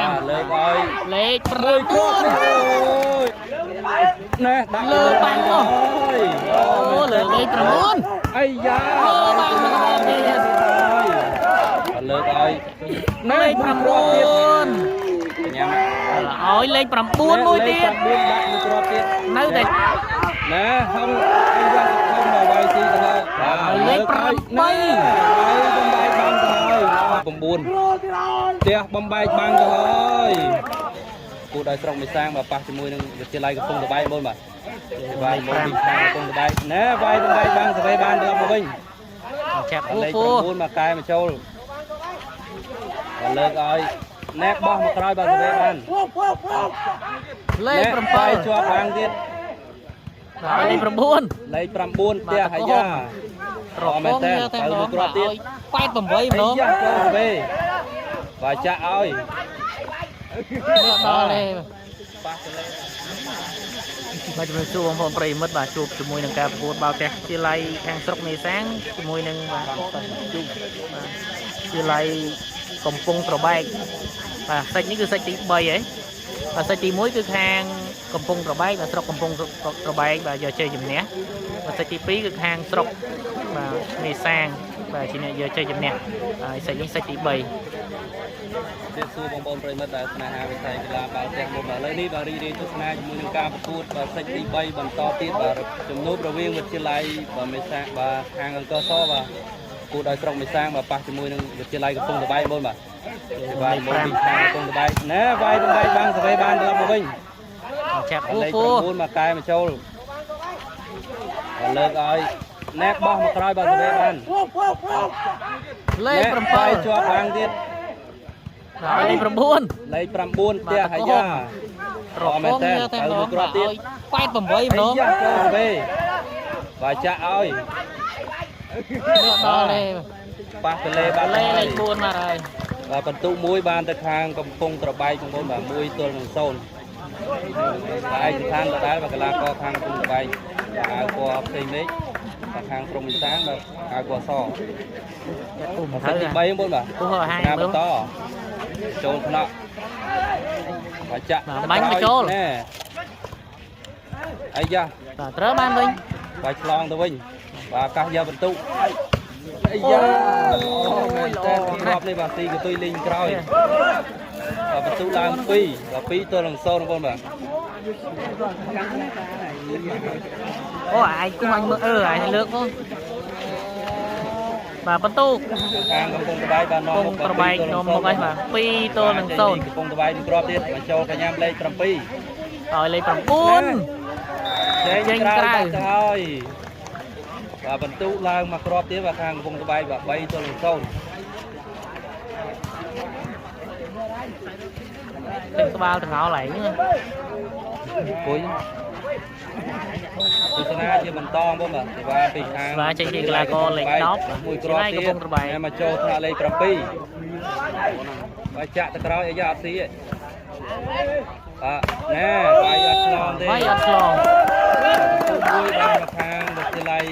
5 លើកឲ្យ លេខ មួយគ្រាប់ 9 នេះអូយណែដាក់ លើបាំងមក អូ អូលើលេខ9 អាយ៉ា លើបាំងមកទៀត លើកឲ្យ លេខ9 ញ៉ាំ ឲ្យលេខ9មួយទៀត លេខ9ដាក់មួយគ្រាប់ទៀត នៅតែ ណែហុងអាយ៉ាសុខុមមកវាយស៊ីទៅហើយបាទ លេខ 8វាយបំបែកបាំងទៅហើយ9ផ្ទះបំបែកបាំងទៅហើយគូដោយស្រុកមេសាងបាទប៉ះជាមួយនឹងវិទ្យាល័យកំពង់តបែកមុនបាទវាយមុនពីខាងកំពង់តបែកណែវាយបំបែកបាំងទៅបានត្រឡប់មកវិញ ចាប់ លេខ ពូ 9មកកែមកចូលបាទលើកឲ្យណែបោះមកក្រោយបាទសវេបាន លេខ ណែវាយ 7 ជាប់បាំងទៀត បាទលេខ9 លេខ9ផ្ទះអាយ៉ា ត្រកង មែនតើ យកតែ ទៅ ម្ដង មួយគ្រាប់ទៀត បាទឲ្យ88ម្ដង អាយ៉ាចូលសវេបាទចាក់ឲ្យ នេះដល់ទេ ប៉ះទៅលេ បាទជំរាបសួរបងប្អូនប្រិយមិត្តបាទជួបជាមួយនឹងការប្រកួតបាល់ទះជាល័យខាងស្រុកមេសាងជាមួយនឹងបាទបាទជាល័យកំពង់ត្របែកបាទសាច់នេះគឺសាច់ទី3ហីបាទសាច់ទី1គឺខាងកំពង់ត្របែកបាទស្រុកកំពង់ត្របែកបាទយកជ័យជំនះបាទសាច់ទី2គឺខាងស្រុកបាទមេសាងបាទជាអ្នកយកជ័យជំនះហើយសាច់នេះសាច់ទី3 ទៀតសួរបងប្អូនប្រិយមិត្តដែលស្នេហាវិស័យកីឡាបាល់ទះមុនបាទឥឡូវនេះបាទរីករាយទស្សនាជាមួយនឹងការប្រកួតបាទសាច់ទី3បន្តទៀតបាទជំនួបរវាងវិទ្យាល័យបាទមេសាងបាទខាងអង្គរសបាទគូដោយស្រុកមេសាងបាទប៉ះជាមួយនឹងវិទ្យាល័យកំពង់តបែកមុនបាទ វាយមកពីខាងកំពង់តបែកណែវាយបំបែកបាំងសវេបានត្រឡប់មកវិញ ចាប់ពូ លេខ ពូ 9មកកែមកចូលបាទលើកឲ្យណែបោះមកក្រោយបាទសវេបាន លេខ ណែវាយ 7 ជាប់បាំងទៀត បាទលេខ9 លេខ9ផ្ទះអាយ៉ា ត្រកង មែនតើ យកតែ ទៅ ម្ដង មួយគ្រាប់ បាទ ទៀត ឲ្យ88ម្ដង អាយ៉ាចូលសវេបាទចាក់ឲ្យ នេះដល់ទេ ប៉ះទលេបាត់ លេ ហើយ ខ4មកហើយ បាទបន្ទុកមួយបានទៅខាងកំពង់ត្របែកបងប្អូនបាទ1ទល់នឹង0បាទឯកស្ថានដដែលបាទកីឡាករខាងកំពង់ត្របែកអាវពណ៌ផ្សេងមេឃបាទខាងក្រុមវិសាងបាទអាវពណ៌ស ពុំ បាទ ទៅ ទី3បងប្អូនបាទ ពុះឲ្យ ណា មើល បន្តចូលថ្នាក់បាទចាក់ បាទបាញ់មកចូល ណែអាយ៉ា បាទត្រូវបានវិញ បាទឆ្លងទៅវិញបាទឱកាសយកបន្ទុកអាយ៉ា អូ មែ យល្អ នតើ ណាស់ គ្រាប់នេះបាទស៊ីកន្ទុយលេងក្រោយបាទបន្ទុកឡើង2បាទ2ទល់នឹង0បងប្អូនបាទ អូឯងគុំអញមើលអឺឯងលើកផងបាទបន្ទូ ខាងកំពង់ត្បែកបាទនាំ កំ មុខ ពុងត្របែកនាំមុខហើយបាទ2ទល់នឹង0 កំពង់ត្បែកនឹងគ្រាប់ទៀតមកចូលកញ្ញាលេខ7 ឲ្យលេខ9 ចេញ ចេញ ក្រៅ ក្រៅ បាត់ទៅហើយបាទបន្ទុកឡើងមកគ្រាប់ទៀតបាទខាងកំពង់ត្បែកបាទ3ទល់នឹង0 ពេញក្បាលទាំងអស់ឡើង អង្គុយទស្សនាជាបន្តបងប្អូនបាទសេវាពីខាង បាទចេញពីកីឡាករលេខ10 មួយគ្រាប់ កំ ទៀត ពង់ត្របែក ហើយមកចូលថ្នាក់លេខ7បាទចាក់ទៅក្រោយអាយ៉ាអត់ស៊ីទេបាទណែបាយអត់ឆ្លងទេ វាយអត់ឆ្លង មួយបានមកខាងវិទ្យាល័យ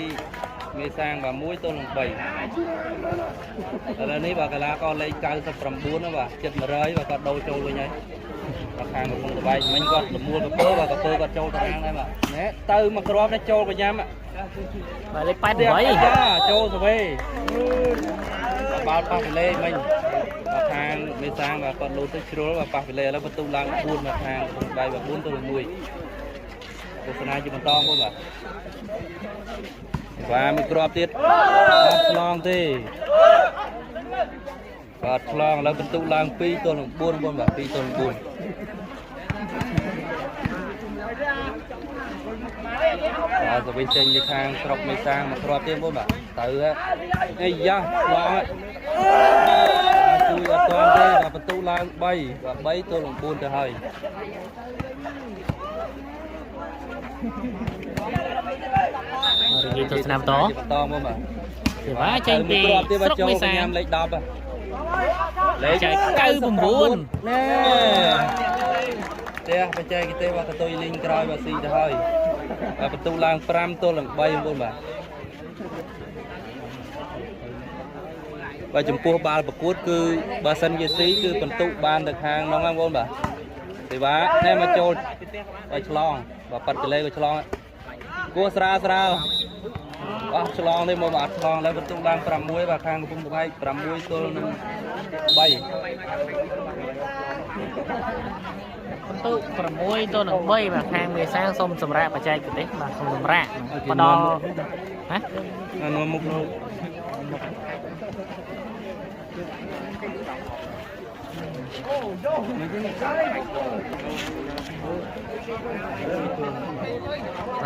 មេសាងបាទ1ទល់នឹង3ឥឡូវនេះបាទកីឡាករលេខ99ណាបាទចិត្ត100បាទគាត់ដូរចូលវិញហើយបាទខាងកំពង់តបែកមិញគាត់លមួលកពើបាទកពើគាត់ចូលតារាងដែរបាទណែទៅមកគ្រាប់នេះចូលប្រញាំ បាទលេខ ផ្ទះ 88 យ៉ាចូលសវេបាទបាល់ប៉ះពីលេមិញបាទខាងមេសាងបាទគាត់លូតទៅជ្រុលបាទប៉ះពីលេឥឡូវបន្ទុកឡើង4មកខាងកំពង់តបែកបាទ4ទល់នឹង1ទស្សនាជាបន្តមួយបាទ បាទមួយគ្រាប់ទៀតអត់ឆ្លងទេបាទឆ្លងឥឡូវបន្ទុកឡើង2ទល់នឹង4បងបាទ2ទល់នឹង4បាទទៅវិញចេញពីខាងស្រុកមេសាងមកគ្រាប់ទៀតបងបាទទៅអីយ៉ាឆ្លងហើយជួយអត់តាន់ទេបាទបន្ទុកឡើង3បាទ3ទល់នឹង4ទៅហើយ រីករាយទស្សនាបន្ត បន្តមកបាទ សេវាចេញពី គ្រាប់ទៀតបាទ ស្រុក ចូល មេសាង ញ៉ាំលេខ10ហ៎លេខ ចែក99 ណែផ្ទះបច្ចេកទេសបាទកតុយលីងក្រោយបាទស៊ីទៅហើយបាទបន្ទុកឡើង5ទល់នឹង3បងប្អូនបាទ បាទចំពោះបាល់ប្រកួតគឺបើសិនជាស៊ីគឺបន្ទុកបានទៅខាងនោះហ្នឹងបងបាទសេវាណែមកចូលឲ្យឆ្លងបាទប៉ាត់កលេក៏ឆ្លងគួរស្រាលស្រាលអស់ឆ្លងនេះមកអត់ឆ្លងឡើយបន្ទុកឡើង6បាទខាងកំពង់ត្បែក6ទល់នឹង3 បន្ទុក6ទល់នឹង3បាទខាងមេសាងសូមសម្រាប់បច្ចេកទេសបាទសូមសម្រាប់ផ្ដល់ណា អានោះមុខនោះ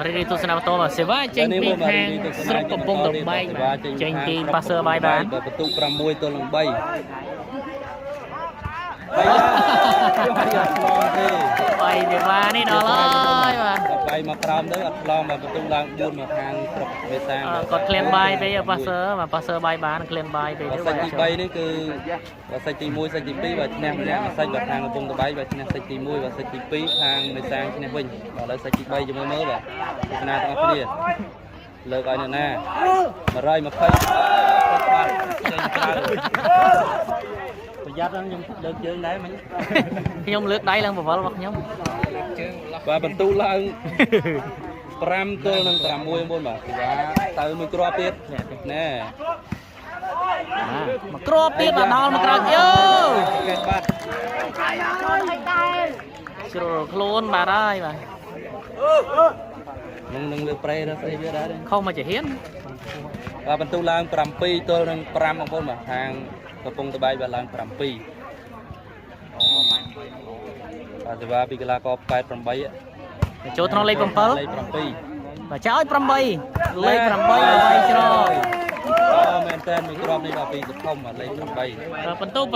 រីករាយទស្សនាបន្តបាទសេវាចេញពីខាងស្រុកកំពង់ត្របែកបាទចេញពីប៉ាសឺបាយបាន បាទបន្ទុក6ទល់នឹង3 3អត់ឆ្លងទេ បាយសេវានេះដល់ហើយបាទ បាយមកក្រោមទៅអត់ឆ្លងបាទបន្ទុកឡើង4មកខាងស្រុកមេសាង គាត់ក្លៀនបាយពេកប៉ាសឺបាទប៉ាសឺបាយបានក្លៀនបាយពេក បាទសាច់ទី3នេះគឺបាទសាច់ទី1សាច់ទី2បាទឈ្នះម្នាក់សាច់បាទខាងកំពង់តបៃបាទឈ្នះសាច់ទី1បាទសាច់ទី2ខាងមេសាងឈ្នះវិញបាទឥឡូវសាច់ទី3ជាមួយមើលបាទទស្សនាទាំងអស់គ្នាលើកឲ្យអ្នកណា120បាទចេញក្រៅប្រយ័ត្នហ្នឹងខ្ញុំលើកជើងដែរមិញ ខ្ញុំលើកដៃឡើងបវលរបស់ខ្ញុំ បាទបន្ទូឡើង5ទល់នឹង6មុនបាទគឺថាទៅមួយគ្រាប់ទៀតណែ មកគ្រាប់ទៀតបាទដល់មកក្រោយយោ កេះបាត់ ជ្រុលខ្លួនបាទហើយបាទ នឹងនឹងលើប្រេរស្អីវាដែរ ខុសមកជាហ៊ាន បាទបន្ទូឡើង7ទល់នឹង5បងប្អូនបាទខាងកំពង់តបែកបាទឡើង7បាទសេវាពីកីឡាករ88 ចូលក្នុងលេខ7 លេខ7 បាទចោល8លេខ8 8ជ្រោ អូមែនតើមួយគ្រាប់នេះបាទពីសធំបាទលេខ8 បាទបន្ទុក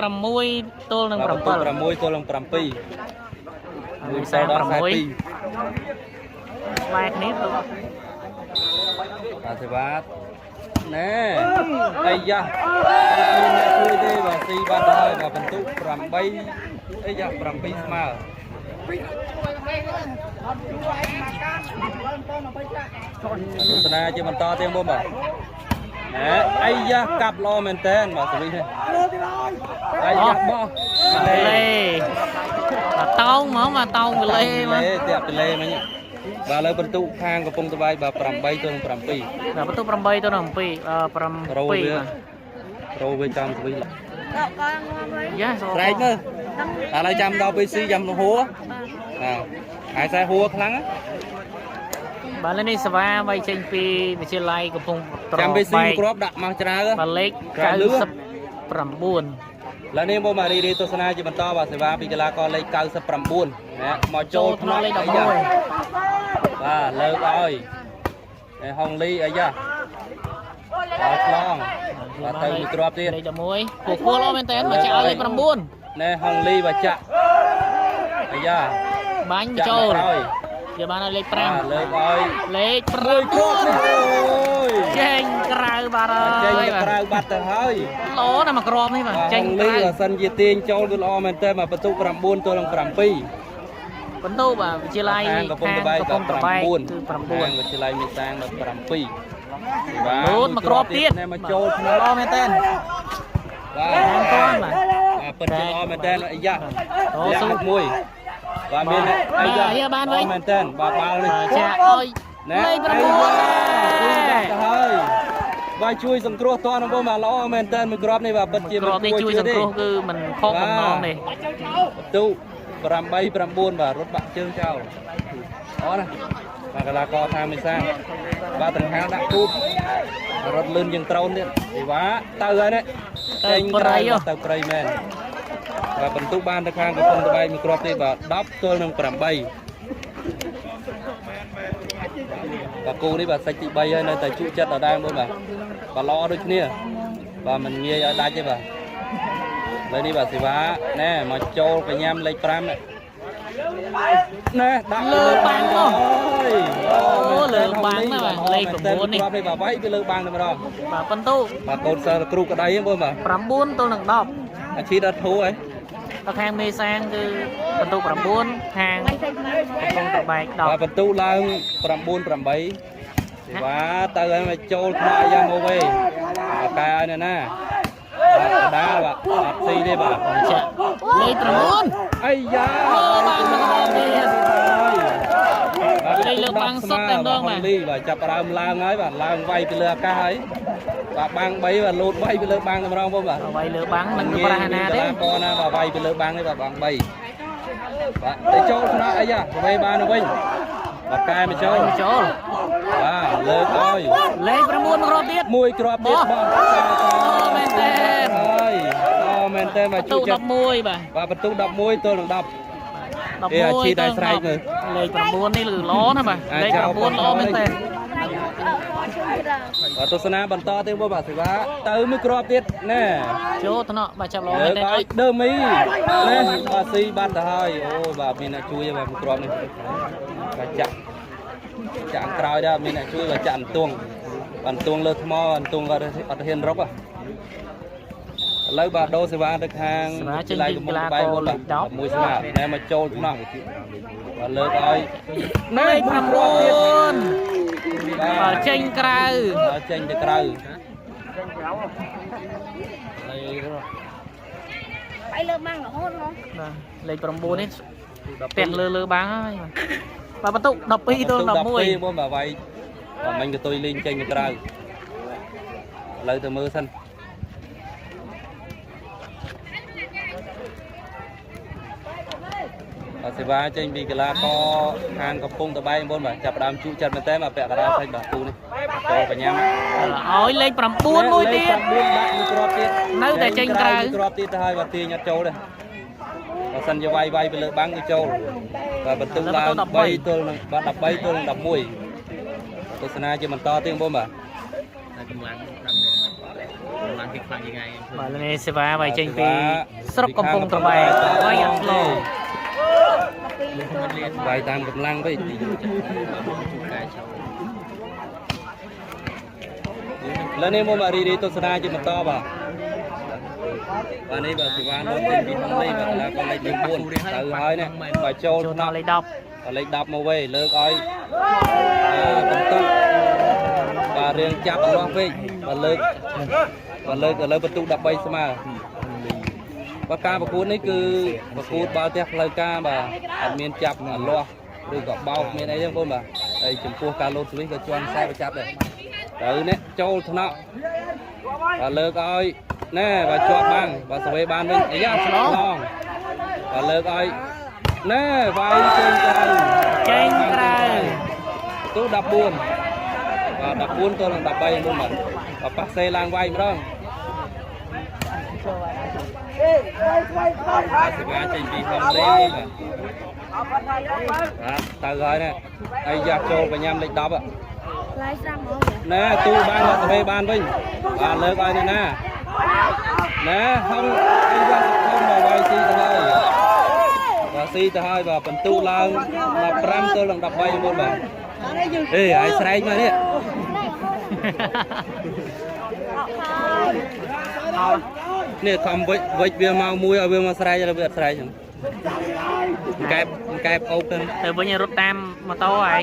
6ទល់នឹង7 6ទល់នឹង7 មួយសែ ដល់ 6 42 ស្វែគ្នាទៅ បាទសេវាណែអាយ៉ាអត់មានអ្នកជួយទេបាទស៊ីបាត់ទៅហើយបាទបន្ទុក8អាយ៉ា7ស្មើទស្សនាជាបន្តទៀតមុំបាទណែអាយ៉ាកាប់ល្អមែនតើបាទសវិសនេះអាយ៉ាបោះ លេបាទតោងហ្មងបាទតោងកលេមក តាក់ពីលេមិញបាទឥឡូវបន្ទុកខាងកំពង់ត្បែកបាទ8ទល់នឹង7 បាទបន្ទុក8ទល់នឹង7 7 រោវា បាទ រោវាចាំសវិស យ៉ា ស្រែកមើលឥឡូវចាំដល់ពេលស៊ីចាំហួរបាទហើយខ្សែហួរខ្លាំងណា បាទលើនេះសេវាໄວចេញពីវិទ្យាល័យកំពង់ត្រ ចាំពេលស៊ី បែក គ្រាប់ដាក់មកច្រើន បាទលេខ ច្រើនលឿន 99 ឡើយនេះបងម៉ារីរីទស្សនាជាបន្តបាទសេវាពីកីឡាករលេខ99ណាមកចូល ចូលក្នុងលេខ អាយ៉ា 11 បាទលើកឲ្យឯហុងលីអាយ៉ាដល់ឆ្លងបាទទៅមួយគ្រាប់ទៀត លេខ11ពូគួលអមែនតើមកចាក់ឲ្យលេខ9 ណែហុងលីបាទចាក់អាយ៉ា បាញ់ ចាក់ ចូល មកក្រោយ យកបានឲ្យលេខ បាទលើកឲ្យ 5លេខ មួយគ្រាប់នេះអូយ 9ចេញក្រៅបាទ ចេញ ហើយ ទៅក្រៅបាត់ទៅហើយ ល្អណាស់មកគ្រាប់នេះបាទចេញ លី ក្រៅ បើសិនជាទាញចូលគឺល្អមែនតើមកបន្ទុក9ទល់នឹង7 បន្ទុកបាទវិទ្យាល័យ ខាងកំពង់ត្បែក កំពង់ត្របែកគឺ ខាង 9 វិទ្យាល័យមេសាងដល់7បាទ លូតមកគ្រាប់ទៀត ណែមកចូលក្នុង ល្អមែនតើ បាទ តាមតាន់បាទ បាទពិតជាល្អមែនតើអាយ៉ា តស៊ូ លាក់មួយបាទមានអាយ៉ា បាទអាយ៉ាបានវិញ ល្អមែនតើបាទបាល់នេះ បាទចាក់ឲ្យ ណែ លេខ9 អាយ៉ាគឺបាត់ទៅហើយបាទជួយសង្គ្រោះតនបងបាទល្អមែនតើមួយគ្រាប់នេះបាទពិតជា គ្រាប់នេះជួយសង្គ្រោះគឺមិនខុសបំណងទេ បន្ទុក8 9បាទរត់បាក់ជើងចោលអរណាបាទកីឡាករខាងមេសាបាទដង្ហាដាក់គូបរត់លឿនជាងត្រូនទៀតទេវ៉ាទៅហើយនេះ ទៅព្រៃហ៎ ទៅព្រៃមែនបាទបន្ទុកបានទៅខាងកំពង់ត្បែកមួយគ្រាប់ទេបាទ10ទល់នឹង8បាទគូនេះបាទសាច់ទី3ហើយនៅតែជក់ចិត្តដដែលមុនបាទបាទល្អដូចគ្នាបាទមិនងាយឲ្យដាច់ទេបាទ ឥឡូវនេះបាទសេវាណែមកចូលកញ្ញាំលេខ5នេះណែដាក់ លើបាំងមក អូយ អូលើបាំងណាបាទលេខ9នេះ គ្រាប់នេះបាទវាយពីលើបាំងតែម្ដង បាទបន្ទុក បាទកូនសិស្សគ្រូក្តីហ្នឹងបងបាទ 9ទល់នឹង10 អាជីដល់ធូរហី ដល់ខាងមេសាងគឺបន្ទុក9ខាងកំពង់ត្របែក បាទ 10 បន្ទុកឡើង9 8សេវាទៅឲ្យមកចូលថ្នាក់យ៉ាងមកវិញបាទកែឲ្យណែណា បាទដាបាទអត់ស៊ីទេបាទ ចាក់លេខ9 អាយ៉ា អូបាទមកដល់ទៀត បាទ លេខលើបាំងសុទ្ធតែម្ដងបាទ លីបាទចាប់ដើមឡើងហើយបាទឡើងវាយពីលើអាកាសហើយបាទបាំង3បាទលោតវាយពីលើបាំងតែម្ដងបងបាទ វាយលើបាំងមិនប្រហែលណាទេ កណាបាទវាយពីលើបាំងនេះបាទបាំង3បាទទៅចូលថ្នាក់អីយ៉ាទៅបានទៅវិញបាទកែមកចូល ចូល បាទលើកឲ្យ លេខ9មករត់ទៀត មួយគ្រាប់ទៀតបង អូមែនទេ ហើយអូមែនទេមក ទូ ជួយចិត្ត 11បាទ បាទបន្ទុក11ទល់នឹង10 11 អេអាជីដៃស្រែកមើល លេខ9នេះគឺល្អណាស់បាទលេខ9ល្អមែនទេ បាទទស្សនាបន្តទៀតបងបាទសេវាទៅមួយគ្រាប់ទៀតណែ ចូលថ្នាក់បាទចាប់ល្អ លើ មែនទេ កឲ្យដើមីណែបាទស៊ីបាត់ទៅហើយអូបាទមានអ្នកជួយបាទមួយគ្រាប់នេះបាទចាក់ចាក់ក្រោយដែរមានអ្នកជួយបាទចាក់អន្ទងបាទអន្ទងលើថ្មអន្ទងក៏អត់ហ៊ានរុកឥឡូវបាទដូរសេវាទៅខាងបែកមុនបាទមួយស្មើណែមកចូលថ្នាក់បាទលើកឲ្យណែ លេខ មួយគ្រាប់ទៀត 9បាទចេញក្រៅ ដល់ចេញទៅក្រៅ បាយលើបាំងរហូតហ្មង បាទលេខ9នេះផ្ទះលើលើបាំងហើយបាទបន្ទុក12ទល់ 12 11 មុនបាទវាយបាទមិញកតុយលេងចេញទៅក្រៅឥឡូវទៅមើលសិនបាទសេវាចេញពីកីឡាករខាងកំពង់តបែកមុនបាទចាប់ផ្ដើមជក់ចិត្តមែនតើបាទពាក់កណ្ដាលសាច់បាទគូនេះចូលបញ្ញាំ ឲ្យលេខ9មួយទៀត 9ដាក់មួយគ្រាប់ទៀត នៅតែចេញក្រៅ មួយគ្រាប់ទៀតទៅហើយបាទទាញអត់ចូលទេបើសិនជាវាយវាយទៅលើបាំងគឺចូលបាទបន្ទុកឡើង3ទល់នឹងបាទ13ទល់នឹង11ទស្សនាជាបន្តទៀតបងប្អូនបាទ តែកម្លាំងកម្លាំងគេខ្លាំងជាងឯង បាទនេះសេវាវាយចេញពីស្រុកកំពង់ត្របែកវាយអត់ឆ្លង វាយតាមកម្លាំងពេក ជួកែចូល លើនេះមករីរីទស្សនាជាបន្តបាទបាទនេះបាទសេវាលោកចេញពីហុងលីបាទកីឡាករលេខ9ទៅហើយនេះបាទចូល ចូល ថ្នាក់ ដល់លេខ បាទលេខ10មកវិញលើកឲ្យអឺបន្ទុកបាទរៀងចាប់អត់លាស់ពេកបាទលើកបាទលើកឥឡូវបន្ទុក13ស្មើបាទការប្រកួតនេះគឺប្រកួតបាល់ទះផ្លូវការបាទអត់មានចាប់អត់លាស់ឬក៏បោកមានអីទេបងប្អូនបាទហើយចំពោះការលោតស្វីសក៏ជន់ខ្សែប្រចាប់ដែរទៅនេះចូលថ្នាក់បាទលើកឲ្យណែបាទជាប់បាំងបាទសវេបានវិញអាយ៉ាឆ្លងបាទលើកឲ្យណែវាយចេញក្រៅ 10ចេញក្រៅ ទូ14បាទ14ទល់នឹង13នោះបាទបាទប៉ាសេឡើងវាយម្ដងបាទសេវាចេញពីហុងលេបាទបាទទៅហើយណាអាយ៉ាចូលបញ្ញាំលេខ10ហ៎ ឡាយស្រាប់ហ្មង ណែទូបានបាទសវេបានវិញបាទលើកឲ្យអ្នកណាណែហុងអាយ៉ាសុខុមបាទវាយស៊ីទៅហើយបាទស៊ីទៅហើយបាទបន្ទុឡើង15ទល់នឹង13មុនបាទអេឲ្យស្រែកមកនេះ នេះខំវិចវិចវាមកមួយឲ្យវាមកស្រែកឲ្យវាអត់ស្រែកហ្នឹងកែបកែបអូបទៅ ទៅវិញរត់តាមម៉ូតូឯង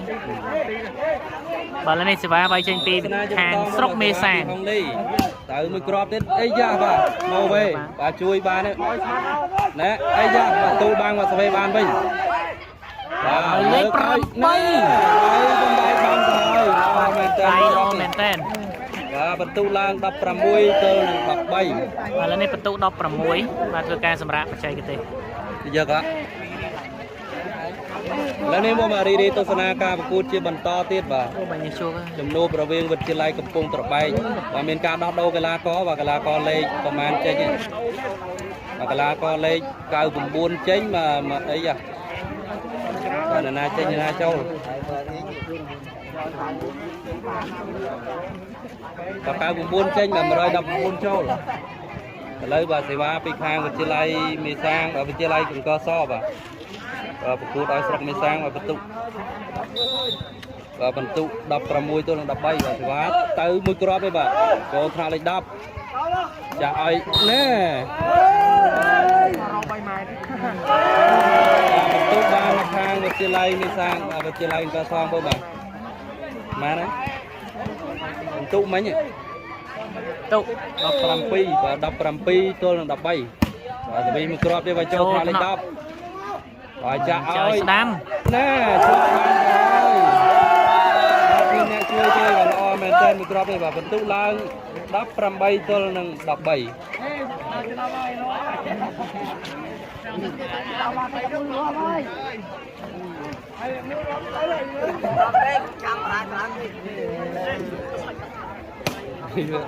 បាទនេះសេវាវាយចេញពីខាងស្រុកមេសាង ហុងលីទៅមួយគ្រាប់ទៀតអីយ៉ាបាទមកវេបាទជួយបានទេណែអីយ៉ាបាទទូបាំងបាទសវេបានវិញបាទ លេខ ឲ្យ 8 ណែហើយបំបាយបានទៅហើយល្អមែនតើ ដៃល្អមែនតើ បាទបន្ទុកឡើង16ទល់នឹង13 បាទនេះបន្ទុក16បាទធ្វើការសម្រាប់បច្ចេកទេស យកហ่ะឥឡូវនេះមកមករីរីទស្សនាការប្រកួតជាបន្តទៀតបាទ អូបាញ់នេះជួប ជំនួបរវាងវិទ្យាល័យកំពង់ត្របែកបាទមានការដោះដូរកីឡាករបាទកីឡាករលេខប្រហែលចេញទេបាទកីឡាករលេខ99ចេញមកមកអីហ่ะបាទនរណាចេញនរណាចូលបាទ99ចេញបាទ119ចូលឥឡូវបាទសេវាពីខាងវិទ្យាល័យមេសាងបាទវិទ្យាល័យកង្កសបាទបាទប្រកួតឲ្យស្រុកមេសាងបាទបន្ទុក បាទបន្ទុក16ទល់នឹង13បាទសេវាទៅមួយគ្រាប់ទេបាទចូលថ្នាក់លេខ10ចាក់ឲ្យណែបាទបន្ទុកបាននៅខាងវិទ្យាល័យមេសាងបាទវិទ្យាល័យកសងបងបាទម៉ានណាបន្ទុកមិញហ៎ ទុ 17បាទ17ទល់នឹង13បាទសវីមួយគ្រាប់ទៀតបាទចូលថ្នាក់លេខ10បាទចាក់ ចើ ឲ្យ ស្ដាំ ណែជាប់បានទៅហើយអត់មានអ្នកជួយទេបាទល្អមែនតើមួយគ្រាប់នេះបាទបន្ទុកឡើង18ទល់នឹង13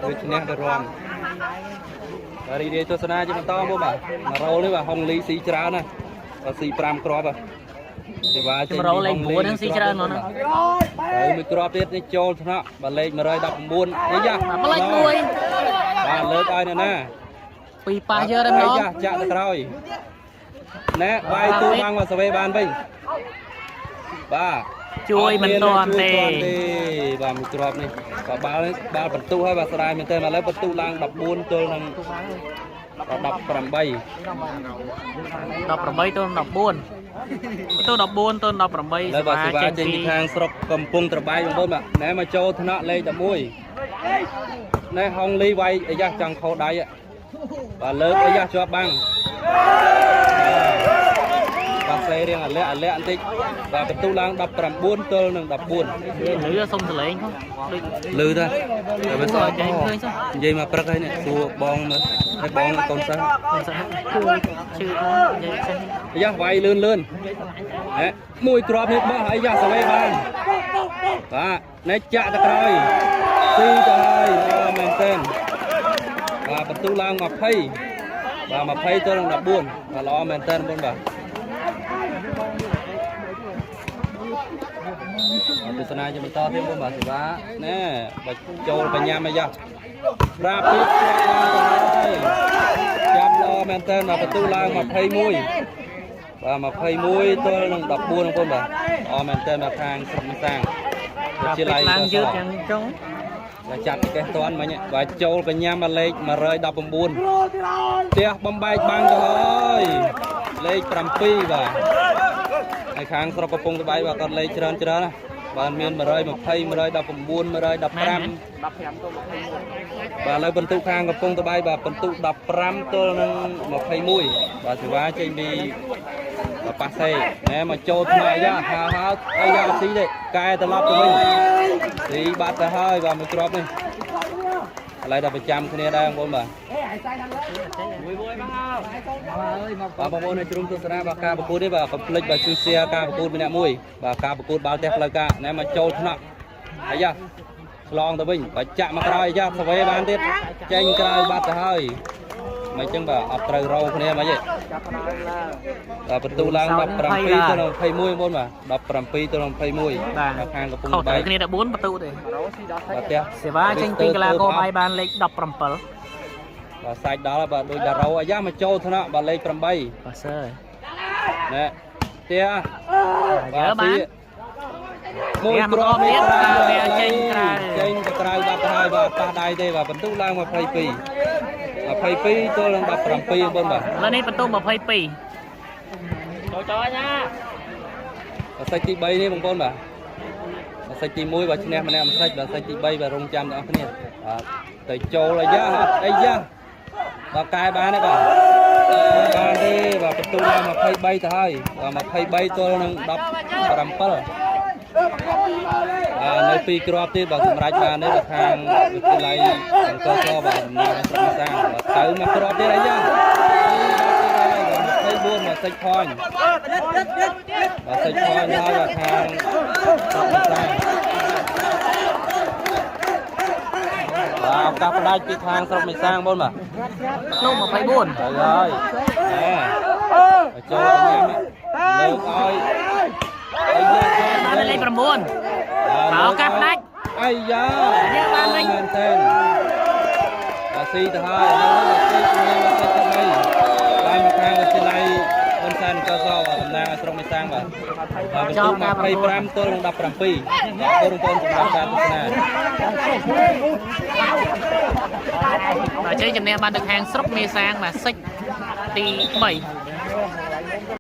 ដូច្នេះទៅរំបាទរីករាយទស្សនាជាបន្តមកបាទមករ៉ូលនេះបាទហុងលីស៊ីច្រើនណាស់បាទស៊ី5គ្រាប់បាទសេវាចេញ មករ៉ូលលេខ9ហ្នឹងស៊ីច្រើនហ្មងណា ហើយមួយគ្រាប់ទៀតនេះចូលថ្នាក់បាទលេខ119នេះយ៉ា បាទម្លេចមួយ បាទលើកឲ្យអ្នកណា ពីរប៉ះយើតែម្ដង យ៉ាចាក់ទៅក្រោយណែបាយទូបាំងមកសវេបានវិញបាទ ជួយមិនទាន់ទេ ជួយទាន់ទេបាទមួយគ្រាប់នេះបាទបាល់នេះបាល់បន្ទុះហើយបាទស្ដាយមែនទែនឥឡូវបន្ទុះឡើង14ទល់នឹង18 18ទល់14បន្ទូ14ទល់18 លើ សេ វា បាទសេវា ចេញពី ចេញពីខាងស្រុកកំពង់ត្របែកបងប្អូនបាទណែមកចូលថ្នាក់លេខ11ណែហុងលីវាយអាយ៉ាចង់ខោដៃហ៎បាទលើកអាយ៉ាជាប់បាំងបាទសេរៀងអាលាក់អាលាក់បន្តិចបាទបន្ទុះឡើង19ទល់នឹង14 លឺសុំសលេងផងដូច លឺទៅតែវាស ចេញឃើញសោះ និយាយមកព្រឹកហើយនេះសួរបងមើលហើយបងកូនសិស្ស មិនសោះឈឺផងនិយាយចេះ អាយ៉ាវាយលឿនលឿនណែមួយគ្រាប់នេះបោះអាយ៉ាសវេបានបាទណែចាក់ទៅក្រោយស៊ីទៅហើយល្អមែនទែនបាទបន្ទុះឡើង20បាទ20ទល់នឹង14បាទល្អមែនទែនបងបាទបាទទស្សនាជាបន្តទៀតបងបាទសេវាណែបាទចូលបញ្ញាអាយ៉ាប្រាប់ពីជាប់បានទៅហើយចាប់ល្អមែនទែនបាទបន្ទុះឡើង21បាទ21ទល់នឹង14បងប្អូនបាទល្អមែនទែនបាទខាងស្រុកមេសាងវិទ្យាល័យ ឡើងយឺតយ៉ាងចុង បាទចាប់ពីកេះតាន់មិញបាទចូលបញ្ញាមកលេខ119ផ្ទះបំបែកបាំងទៅហើយលេខ7បាទហើយខាងស្រុកកំពង់ត្បែកបាទគាត់លេខច្រើនច្រើនណាបាទមាន120 119 115បាទឥឡូវបន្ទុកខាងកំពង់ត្បែកបាទបន្ទុក15ទល់នឹង21បាទសេវាចេញពីបាទប៉ាសេណែមកចូលថ្មីអាយ៉ាហាហាអាយ៉ាស៊ីទេកែត្រឡប់ទៅវិញស៊ីបាត់ទៅហើយបាទមួយគ្រាប់នេះឥឡូវដល់ប្រចាំគ្នាដែរបងប្អូនបាទបាទបងប្អូននៅជ្រុំទស្សនាបាទការប្រកួតនេះបាទកុំភ្លេចបាទជួយ share ការប្រកួតម្នាក់មួយបាទការប្រកួតបាល់ទះផ្លូវការណែមកចូលថ្នាក់អាយ៉ាឆ្លងទៅវិញបាទចាក់មកក្រោយអាយ៉ាសវេបានទៀតចេញក្រៅបាត់ទៅហើយមិនចឹងបាទអត់ត្រូវរោគ្នាមិនទេបាទបន្ទូឡើង17ទៅ21បងប្អូនបាទ17ទៅ21 បាទ ខាងកំពង់ ខុស បែក ត្រូវគ្នា14បន្ទូទេ បាទផ្ទះ សេវាចេញពីកីឡាករបាយបានលេខ17 បាទសាច់ដល់ហើយបាទដូចដារ៉ូអាយ៉ាមកចូលថ្នាក់បាទលេខ8 បាទសើ ណែផ្ទះ យើបាន មួយគ្រាប់នេះ បាទវាចេញក្រៅ ចេញទៅក្រៅបាត់ទៅហើយបាទប៉ះដៃទេបាទបន្ទុកឡើង22 22ទល់នឹង17បងប្អូនបាទ ឥឡូវនេះបន្ទូ22 បាទសាច់ទី3នេះបងប្អូនបាទបាទសាច់ទី1បាទឈ្នះម្នាក់មួយសាច់បាទសាច់ទី3បាទរងចាំទាំងអស់គ្នាបាទទៅចូលអាយ៉ាអត់អាយ៉ាបាទកែបានទេបាទបានទេបាទបន្ទុកឡើង23ទៅហើយបាទ23ទល់នឹង17 បាទនៅពីរគ្រាប់ទៀតបាទសម្រាប់បាននេះបាទខាងវិទ្យាល័យអង្គរសបាទតំណាងស្រុកសាងបាទទៅមកគ្រាប់ទៀតអីយ៉ា24មកសិចផនបាទសិចផនហើយបាទខាងស្រុកសាងបាទឱកាសផ្ដាច់ពីខាងស្រុកមេសាងបងបាទ លោក24 ទៅហើយណែចូលទៅញ៉ាំលើកឲ្យអាយ៉ាចូល បានលេខ9 បាទឱកាសផ្ដាច់ អាយ៉ា យើងបានវិញ មែនទែនបាស៊ីទៅហើយឥឡូវនេះបាស៊ីជំនាញបាស៊ីទៅហើយឡើងមកខាងវិទ្យាល័យហ៊ុនសែនកសបាទតំណាងឲ្យស្រុកមេសាងបាទបាទបន្ទុក25ទល់នឹង17បាទបងប្អូនសម្រាប់ការទស្សនា បាទជ័យជំនះបានទៅខាងស្រុកមេសាងបាទសិចទី3